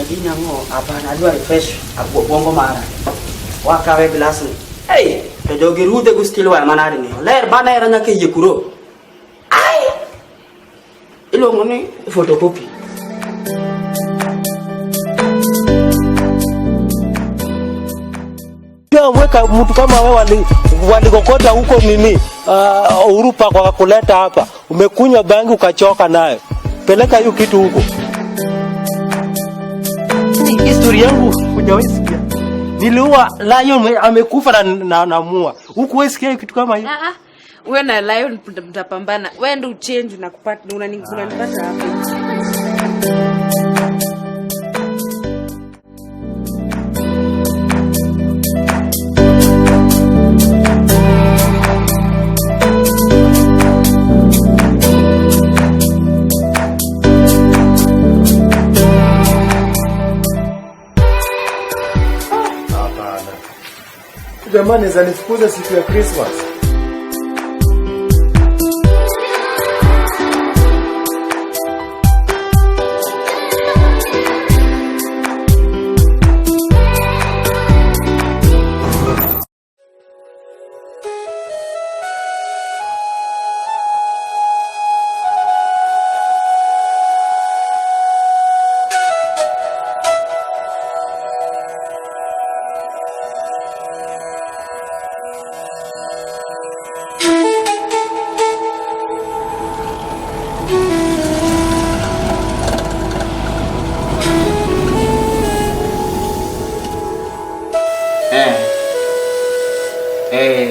gini ang'o? Hapana, adwa refresh obwongo mara. Wakawe glass ni. Hey, to jogi rudhe go steel wire manade ni. Ler bana hera nyaka yie kuro. Ai! Iluongo ni photocopy. Weka mtu kama wewe walikokota huko nini Uhuru Park wakakuleta hapa, umekunywa bangi ukachoka nayo, peleka hiyo kitu huko. Historia yangu hujawahi sikia. Niliua lion amekufa na mua. Huku wewe sikia kitu kama hiyo. Ah ah. Wewe na lion mtapambana. Wewe ndio uchange na kupata unanipata hapa. Jamani, zanifukuza siku ya Christmas.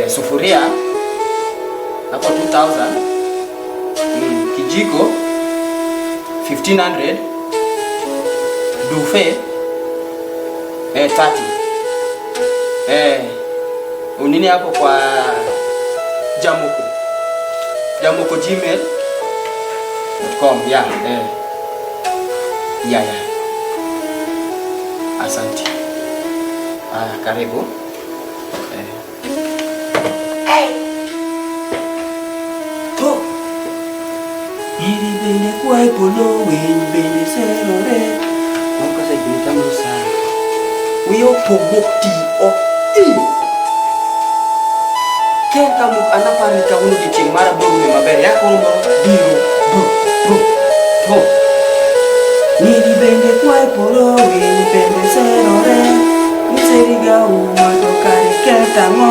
Sufuria hapo 2000, kijiko 1500, dufe 30, unini hapo kwa Jamoko Jamoko gmail.com. Yeah, yeah, yeah. Asante. Ah, karibu. To. Iri bende kwa polo winy bende serore. Moko sa ibinita mo sa Wiyo pogok ti o i. Ken kamuk anapar ni kawuono odiochieng' mara biro rume maber. Ya koro moro biro bu bu to. Nyiri bende kwa polo winy bende serore. Miseriga uma to kare ketang'o.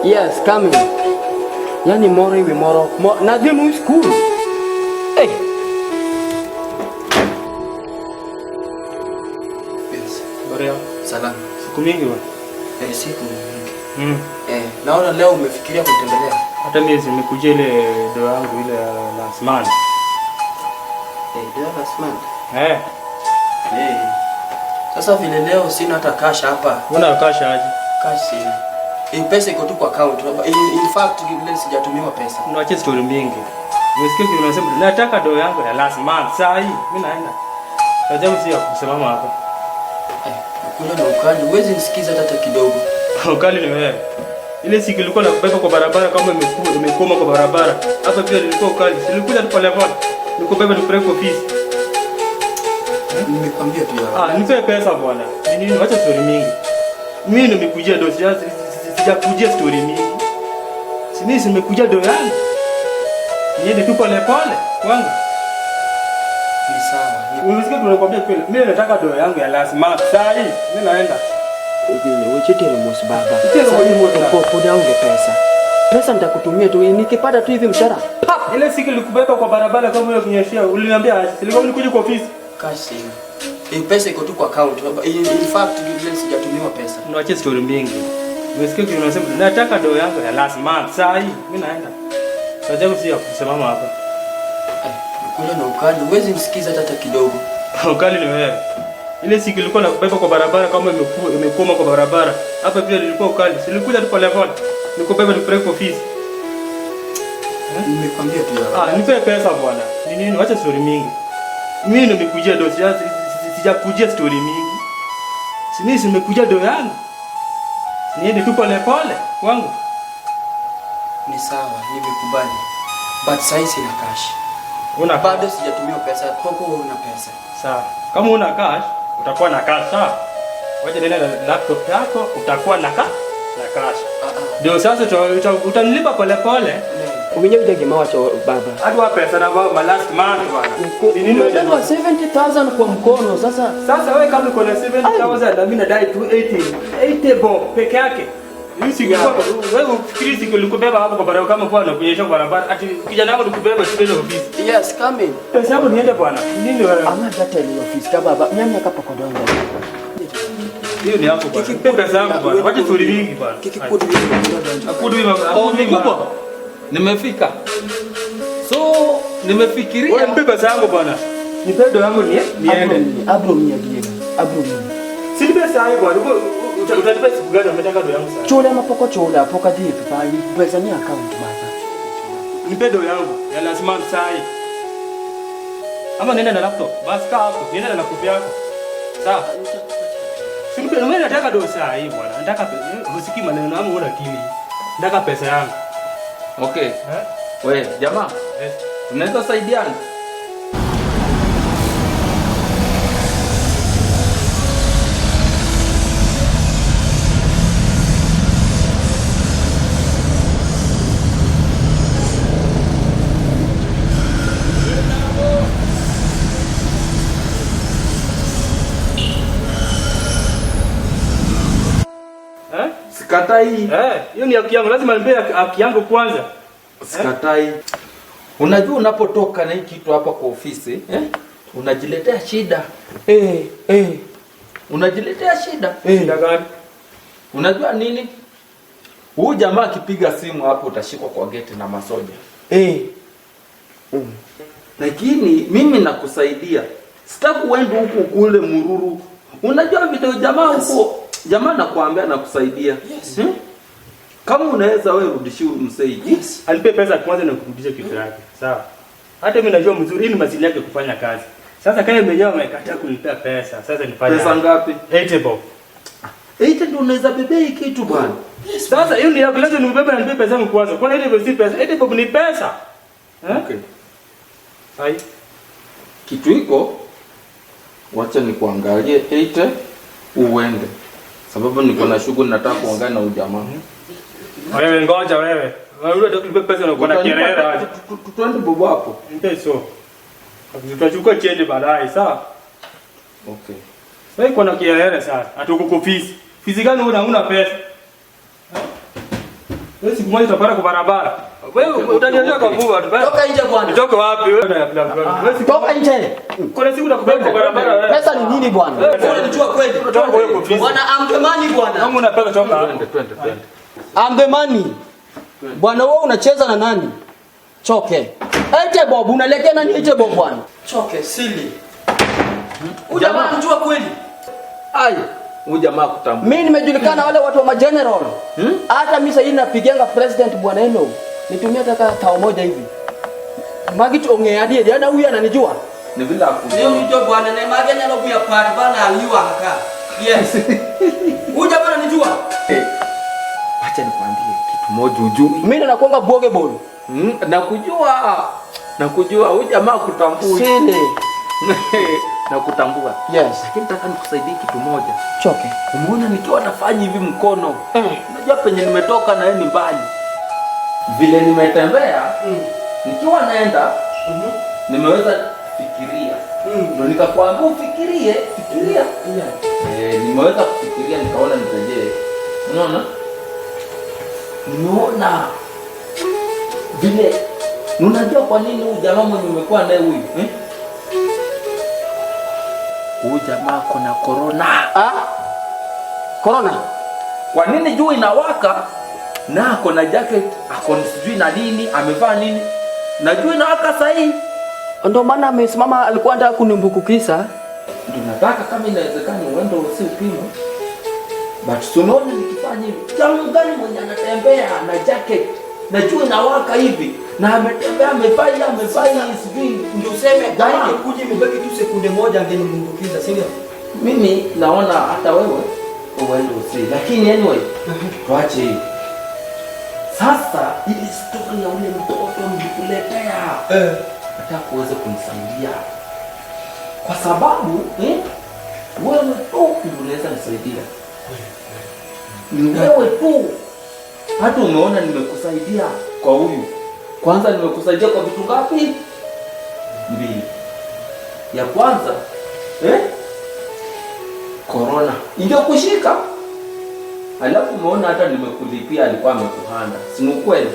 Yes, coming. Yani moro iwi moro. Nadhi nu school. Hey. Yes. Habari yako? Salama. Siku mingi bwana. Siku mingi. Naona leo umefikiria kutembelea. Hata mimi nimekuja ile doa yangu ile ya last month. Doa last month. Sasa vile leo sina hata cash hapa. Una cash aje? Cash sina. Pesa iko tu kwa account. In fact, vile sijatumiwa pesa. Unaacha story mingi. Umesikia kile unasema nataka doa yangu ya last month. Saa hii mimi naenda. Ajabu si ya kusimama hapa. Kuna na ukali, huwezi nisikiza hata kidogo. Ukali ni wewe. Ile siku ilikuwa nakubeba kwa barabara kama imekoma kwa barabara. Hapa pia nilikuwa ukali. Nilikuja tu pale pale. Nikubeba nikupeleke ofisi. Nimekwambia tu ya. Nipe pesa bwana. Ni nini? Acha story mingi. Mimi nimekujia do sijakujia story mingi. Si mimi nimekujia do yangu. Niende tu pole pole kwangu. Ni sawa. Umesikia tunakwambia kweli. Mimi nataka do yangu ya last month. Saa hii mimi naenda. Weche mos baba. Tero mos baba. Poda unge pesa. Pesa nitakutumia tu nikipata tu hivi mshahara. Pap! Ile siku nilikubeba kwa barabara kama ile kunyeshia, uliniambia aje? Nilikuwa nikuja kwa ofisi. Cash sina. Pesa iko tu kwa account. In fact, vile sijatumiwa pesa. Unaacha story mingi. Umesikia kile unasema nataka do yangu ya last month. Saa hii mimi naenda. Ajabu si ya kusimama hapa. Kuna na ukali, huwezi nisikiza hata kidogo. Ukali ni wewe. Ile siku ilikuwa nakubeba kwa barabara kama imekoma kwa barabara. Hapa pia nilikuwa ukali. Nilikuja tu pole pole. Nikubeba nikupeleke ofisi. Nimekwambia tu ya. Nipe pesa bwana. Ni nini? Acha story mingi. Mimi nimekujia do sijakujia story mingi. Si mimi nimekuja do yangu. Niende tu pole pole kwangu. Ni sawa, nimekubali. But sasa sina cash. Una Bado sijatumia pesa, poko una pesa. Sawa. Kama una cash, utakuwa na cash, sawa? Wacha nenda na laptop yako, utakuwa na na cash. Ah ah. Ndio sasa utanilipa pole pole. Umenye uje gima wacho baba. Hadi wa pesa na baba last month bwana. Ni nini wewe? Umebeba 70,000 kwa mkono sasa. Sasa wewe kama uko na 70,000 na mimi nadai 280. 80 bob peke yake. Hii siku wewe ufikiri siku nilikubeba hapo kwa barabara kama kwa nakunyesha kwa barabara ati kijana wangu nikubeba shule na ofisi. Yes, come in. Pesa yako niende bwana. Nini wewe? Ama data ni office ka baba. Nyanya kapa kwa donda. Hiyo ni yako bwana. Nipe pesa yangu bwana. Wacha stori mingi bwana. Kikikudu hivi. Akudu hivi. Oh, mkubwa. Nimefika. So, nimefikiria. Wewe nipe pesa yangu bwana. Nipe do yangu niende. Abro mia diega. Abro mia. Si nipe pesa yangu bwana. Utanipa siku gani unataka do yangu sasa? Chola mapoko chola poka dhipi pa pesa ni account baba. Nipe do yangu ya lazima msai. Ama nenda na laptop. Basi kaa hapo. Nenda na laptop yako. Sawa. Si nipe, mimi nataka do saa hii bwana. Nataka pesa. Usikii maneno yangu una akili. Nataka pesa yangu. Okay. Eh? We, jamaa, Yes. tunaweza saidiana? Eh? Sikatai. Eh, hiyo ni haki yangu. Lazima nipe haki yangu kwanza. Sikatai. Unajua unapotoka na hii kitu hapa kwa ofisi, eh? Unajiletea shida. Eh, eh. Unajiletea shida. Shida gani? Unajua nini? Huyu jamaa akipiga simu hapo utashikwa kwa geti na masoja. Eh. Lakini mimi nakusaidia. Sitaki uende huku kule mururu. Unajua video jamaa huko, jamaa nakuambia nakusaidia. Yes. Hmm? Kama unaweza wewe rudishie msei. Yes. Alipe pesa kwanza na kurudisha kitu yake. Sawa. Hata mimi najua mzuri hii ni mazili yake kufanya kazi. Sasa kama mwenyewe amekataa kunipea pesa, sasa nifanye. Pesa ngapi? 80 bob. 80 ndio unaweza bebea hii kitu bwana. Sasa hiyo ni yako, lazima nibebe na nipe pesa yangu kwanza. Kwani 80 bob si pesa? 80 bob ni pesa. Eh? Okay. Hai. Kitu iko wacha nikuangalie 80 uende. Sababu niko na shughuli nataka kuongea na ujamaa. Wewe ngoja wewe. Wewe unataka kulipa pesa na uko na kelele aje. Tuende bobo hapo. Nipe so. Tutachukua change baadaye, sawa? Okay. Wewe uko na kelele sana. Hata uko ofisi. Ofisi gani una pesa? Wewe siku moja utapata kwa barabara. Wewe utaniambia kwa mvua tu. Toka nje bwana. Utoke wapi wewe? Wewe siku Toka nje. kuna siku utakubeba kwa barabara wewe. Pesa ni nini bwana? Wewe Unanijua kweli? Toka kwa hiyo ofisi. Bwana I'm the money bwana. Kama una pesa toka hapo. Twende twende twende. I'm the money. Bwana wewe unacheza na nani? Choke. Ete Bob unaletea nani ete Bob bwana? Choke silly. Huyu jamaa anajua kweli. Ai, huyu jamaa kutambua. Mimi nimejulikana wale watu wa mageneral. Hata mimi sasa napigianga president bwana eno. Nitumia taka tao moja hivi. Magi ongea hadi jana huyu ananijua. Ni vile akujua. Leo mjo bwana na magi anyalo kuya part bana aliwa haka. Yes. Huyu jamaa ananijua. Acha nikwambie kitu moja ujui. Mimi ndo nakuanga boge ball. Nakujua. Nakujua huyu jamaa kutambui. Sile. Nakutambua. Yes. Lakini nataka nikusaidie kitu moja. Choke. Umeona nikiwa nafanya hivi mkono. Unajua penye nimetoka na yeye ni mbali. Vile nimetembea, nikiwa naenda, nimeweza kufikiria. Ndio nikakwambia ufikirie, fikiria. Yeah. Nimeweza kufikiria nikaona nitajee. Unaona? Nimeona vile. Unajua kwa nini huyu jamaa mwenye umekuwa naye huyu? Eh? Huyu jamaa ako na corona. Ah? Corona? Kwa nini jua inawaka na ako na jacket, ako sijui na nini, amevaa nini? Na jua inawaka sahi. Ndio maana amesimama alikuwa anataka kunimbukukisa. Ndio nataka kama inawezekana uende usi upime. But tunaona nikifanya hivi. Jamaa gani mwenye anatembea na jacket na jua inawaka hivi na ametembea amevaa hii, amevaa hii, sijui Ndio useme Jamaa. gari ingekuja imebaki tu sekunde moja angenimbukiza, si ndio? Mimi naona hata wewe uende usi. Lakini anyway, tuache hivi. Sasa Ile story ya ule mtoto nilikuletea. Nataka uweze kunisaidia. Kwa sababu wewe tu ndio unaweza nisaidia. Ni wewe tu. Hata umeona nimekusaidia kwa huyu. Kwanza nimekusaidia kwa vitu ngapi? 2. Ya kwanza, Corona ingekushika. Alafu umeona hata nimekulipia, alikuwa amekuhanda. Si ni kweli?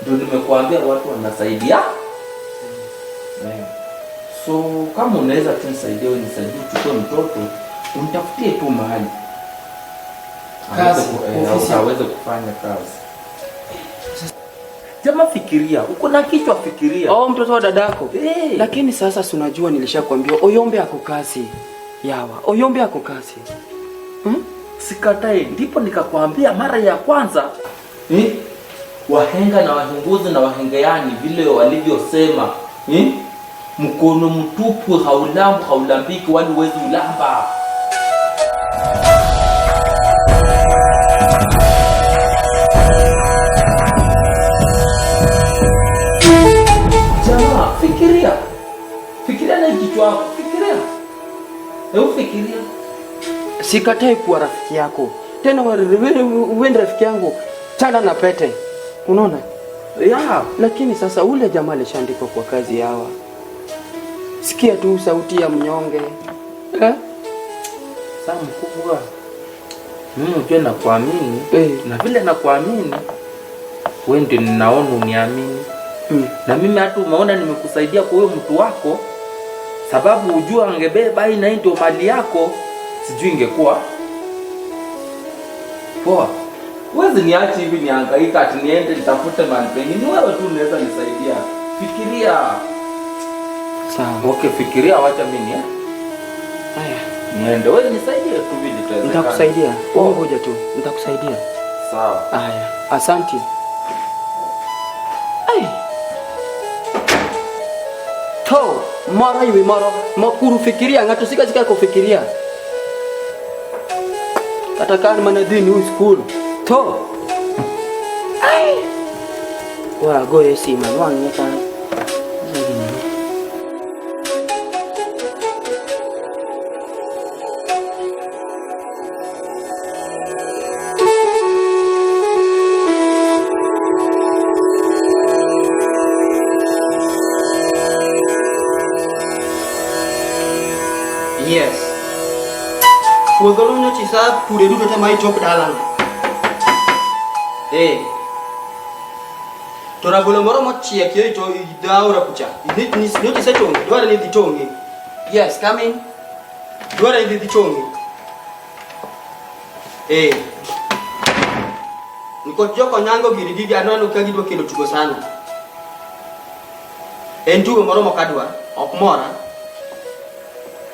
Ndio nimekuambia watu wanasaidia. So kama unaweza tu nisaidie, wewe nisaidie uchukue mtoto, unitafutie tu mahali. Kazi, ofisi. Aweze kufanya kazi. Jamaa fikiria, uko na kichwa fikiria. Oh, mtoto wa dadako. Lakini sasa si unajua nilishakwambia Oyombe ako kazi. Yawa, Oyombe ako kazi. Sikatai, ndipo nikakwambia mara ya kwanza. Wahenga na wahenguzi na wahengeani vile walivyosema. Mkono mtupu haulambu haulambiki wala huwezi ulamba. Jamaa, fikiria. Fikiria na kichwa chako, fikiria. Hebu fikiria. Sikatai kuwa rafiki yako. Tena wewe ni rafiki yangu. Chana na pete. Unaona? Lakini sasa ule jamaa alishaandikwa kwa kazi hawa. Sikia tu sauti ya mnyonge. Sasa mkubwa, mimi unajua nakuamini. Na vile nakuamini, wewe ndio ninaona uniamini. Na mimi hata umeona nimekusaidia kwa huyo mtu wako, sababu ujua angebeba hii na hii ndio mali yako, sijui ingekuwa poa. Huwezi niache hivi nihangaika ati niende nitafute mahali pengine. Ni wewe tu unaweza nisaidia. Fikiria. Sawa. Okay, fikiria, wacha mimi ni. Haya. Niende. Wewe nisaidie tu vile itawezekana. Nitakusaidia. Poa. Wewe ngoja tu. Nitakusaidia. Sawa. Haya. Asante. Ai. To, mara iwe mara, makuru fikiria, ngato sika sika kufikiria. Kata kan mana dini u school. To. Ai. Wa go yesi man wang ni kan. Yes. Puodho no nyocha isa pure duto te ma ichop dalano. To rabolo moro mochiek yo to aora kucha. Nyocha isechong'e, dwarre ni idhi tong'e. Yes, come in. Dwarre ni idhi tong'e. Nikot joko nyango giri gigi aneno ka gidwa kelo tugo sana. En tugo moro mokadwa, ok mora.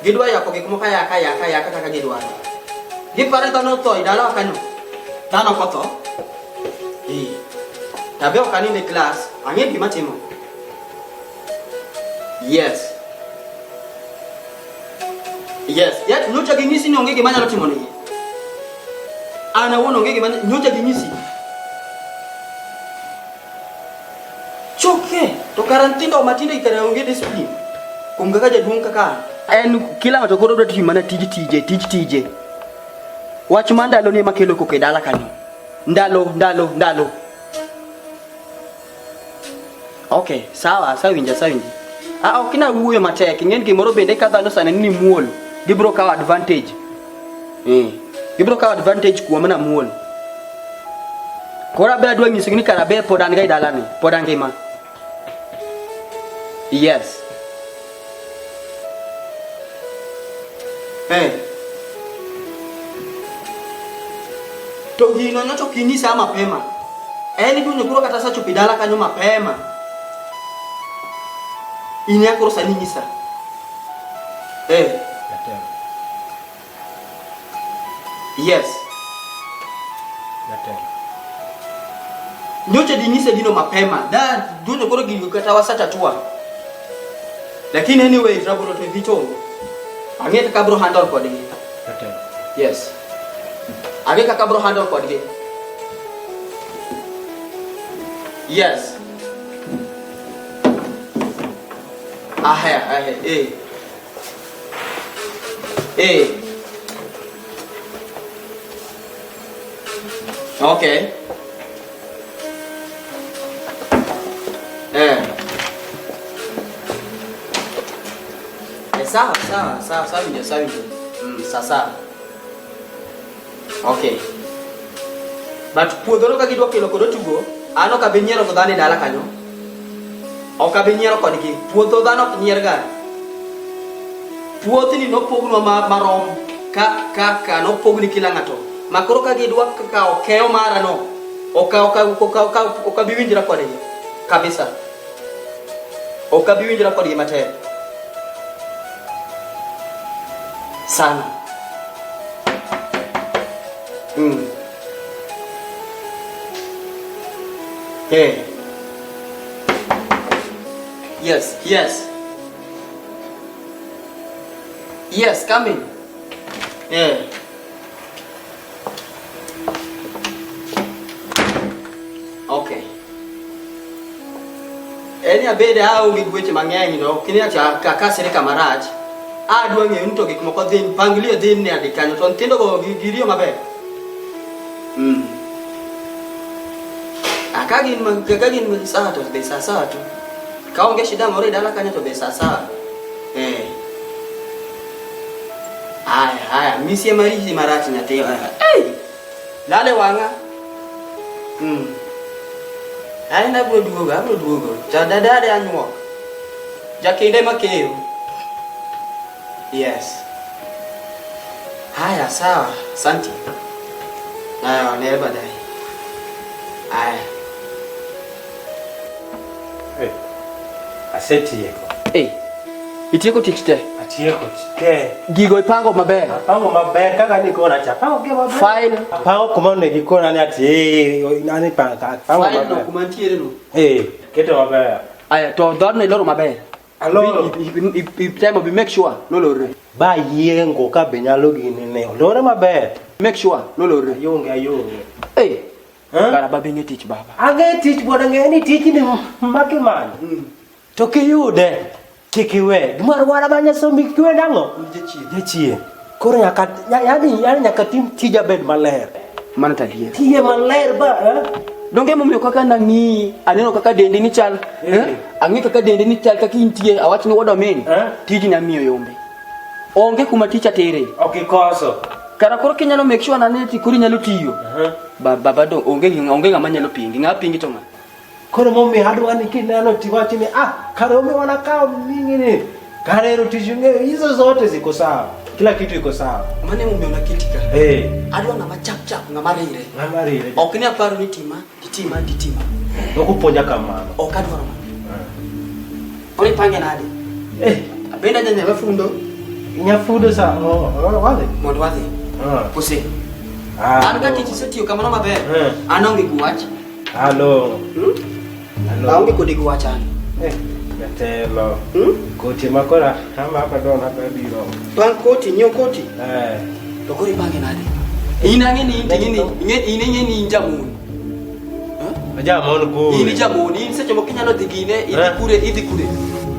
Gidwa yako gik moko ayaka ayaka ayaka kaka gidwaro. Giparo ni dhano otho e dalawa kanyo. Dhano ok otho. Tabe ok anind e klas, ang'e gima timo. Yes. Yes, yet nyocha ginyisi ni onge gima anyalo timo negi. An awuon onge gima nyocha ginyisi. Choke, to kara nyithindo matindo kara onge discipline. Kuom kaka jaduong' kaka an. En kila ng'ato koro dwa timo mana tij tije, tij tije. Wach mar ndalo ni ema kelo koko e dala kanyo. Ndalo, ndalo, ndalo. Okay, sawa, asewinjo, asewinjo. Ok inyal wuoyo matek, ing'e ni gimoro bende ka dhano sani ni muol, gibiro kawo advantage. Gibiro kawo advantage kuoma na muol. Koro abe adwa nyisogi ni kara be pod an ga e dalani, pod angima. Yes. To gino nyocha ok inyisa mapema. En idunyo koro kata asechopo e dala kanyo mapema. In ya koro sani nyisa. Jatelo. Yes. Jatelo. Nyocha dinyise gino mapema. Da dunyo koro gigo kata wasatatua. Lakini anyway rabolo to dhi chongo. Ang'e kaka abiro handle kodgi. Jatelo. Yes. Ang'e kaka abiro handle kodgi. Yes. Ahaya, ahaya, eh. Eh. Okay. Eh. Eh, sawa, sawa, sawa, sawa ndio, sawa ndio. Sawa sawa. Okay. But puodhono ka gidwa kelo kod otugo, an ok abi nyiero go dhano e dala kanyo. Ok abi nyiero kodgi. Puodho dhano ok nyier ga. Puothni nopognwa marom ka nopogni kila ng'ato. Ma koro ka gidwa kawo keyo mara no, ok abi winjra kodgi. Kabisa. Ok abi winjra kodgi matek. Sana. Hey. Yes, yes. Yes, come in. Yeah. Okay. Eni abede aonge gi weche mang'eny no, kini acha kakasre kamarach. Adwa ng'eyo ni to gik moko dhi, mpangilio dhi nade kanyo, to nyithindo go giriyo maber. Ka gin sawa to dhi sawa to. Ka onge shida moro e dala kanyo to dhi sawa. Eh. Aya, aya, misie marisi marach nyathi. Hey! Lale wang'a. Aya na abiro duogo, abiro duogo. Ja dada anyuok. Jakinde makeyo. Yes. Haya, sawa. Asante. Haya, onere baadaye. Haya. Eh. Asetieko. Eh. Itieko tich te? Atieko te. Gigo ipango maber. Apango maber kaka nikona cha. Apango gi maber. File. Apango kuma onego ikona ni ati nani panga. Apango maber. File no kuma ntiere no. Eh, keto maber. Aya, to dhoodno iloro maber. Aloro. Itemo bi make sure nolore. Ba yiengo ka be nyalo gini ne. Olore maber. Make sure nolore. Ayonge ayonge. Eh. Kara baba ing'e tich baba. Ang'e tich bwana, ng'e ni tijni makimanyo. To kiyude kik iwe. Gimoro amora ma nyasombi kik iwe nang'o? Jachien. Koro nyaka yani nyaka tim tija bed maler. Mano to adier. Tiye maler ba. Donge emomiyo kaka nang'i, aneno kaka dendi ni chal. Ang'i kaka dendi ni chal kaka intie, awach ni wuod omin. Tijni amiyo yombe. Onge kuma tich atere. Ok ikoso. Kara koro kinyalo make sure nane ti koro inyalo tiyo. Baba do onge ng'ama nyalo pingi. Ng'a pingi to ng'a? Koro momiyo adwa ni kineno tiwachi ni kare omiyo wanakawo mingi ni. Kare ero tich ung'eyo hizo zote ziko sawa. Kila kitu iko sawa. Mano emomiyo naketi ka. Eh. Adwa ng'ama chap chap, ng'ama rire. Ng'ama rire. Ok ni aparo ni tima, titima, titima. Ok upuonja kamano. Ok adwaro mano. Koro ipange nade? Eh. Abende anyalo fundo. Inyafundo sa wadhi. Mondo wadhi. Kose. An ka tich isetiyo kamano maber. An onge gi wach. Alo. Aonge kodi gi wach an. Jatelo. Koti makora ama hapa ndo hapa biro. Bang koti, nyiew koti. Eh. To koro ipange nade? In ang'e ni in ing'e ni in jamon. Jamon kure. In jamon, in seche moko inyalo dhi gine, idhi kure, idhi kure.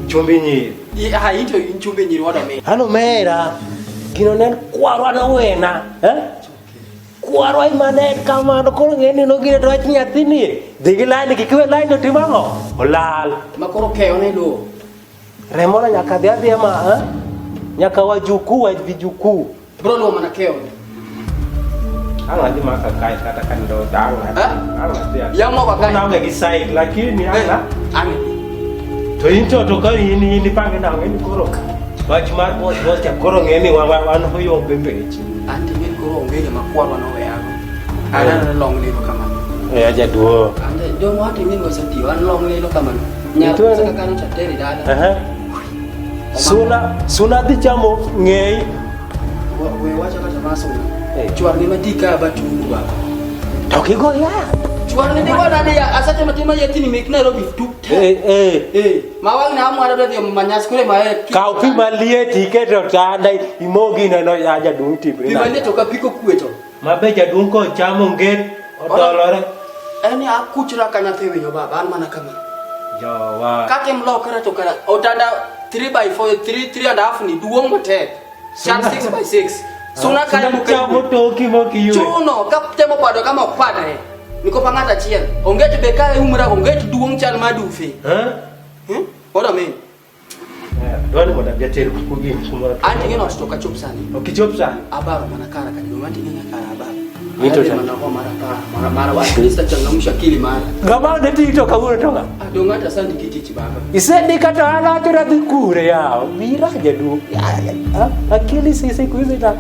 Chumbi nyiri. Ha in to in chumbi nyiri wado me. Ano mera. Gino nen kwarwa nowena. Eh? Kwarwa imane kamano koro ng'eni no gine to wach nyathini. Dhi gi line kik iwe line to timo ang'o? Olal. Ma koro keyo ne lowo. Remona nyaka dhi adhiya ma, Nyaka wajukuu wa vijukuu. Bro luwo mana keyo. Ang' adhi maka kae kata ka ndo ang' adhi. Yamo ka kae. Naonge gi side lakini ang'. To in to ka in ipange nang'o in koro. Wach mar boss boss cha koro ng'e ni wan oyombe pech. Anti ng'e koro onge ng'ama kwarwa noweyago. An aneno long lilo kamano. Eh jaduo. Ante jo wato ing'e ni wasetiyo an long lilo kamano. Nyar kaka kanyo chateri dala. Suna dhi chamo ng'ei. We wacho kata mar suna. Chwar ni matika batungu baba. To kigo ya. Chwar ni digo nade ya asache matima yetini mek Nairobi tu. Ma wang' na amwaro dhi manyas kure ma Kaw pi maliet iketo tanda imogi neno ya jaduong' timri. Pi maliet ok apiko kwe to. Mabe jaduong' kochamo nget odolore. En akuchra ka nyathi winyo baba, an mana kama. Jowa. Kaka mlokra to kara otanda 3 by 4 3 3 and a half ni duong' matek. Chal 6 by 6. Suna kare Suna chamo toki mok iywe. Chuno ka temo pado kama ok padre. Niko pa ng'ato achiel. Onget be ka umra onget duong' chal madufe. Eh? Hmm? What I mean? Dwani mondo abi ater kuku gi kumoro. Anti ng'eno ot to ok achop sani. Ok ichop sani. Abaro mana kara kanyo. Anti ng'eno kara abaro. Mito Adhi cha. mana kwa mara kara mara mara wa Kristo changamsha akili mara. Ng'ama ne ti to kawuono to ng'a? Adong' ata sandi kitich baba. Isendika to an acho nadhi kure yawa. Bira jaduong'. Akili siku hizi na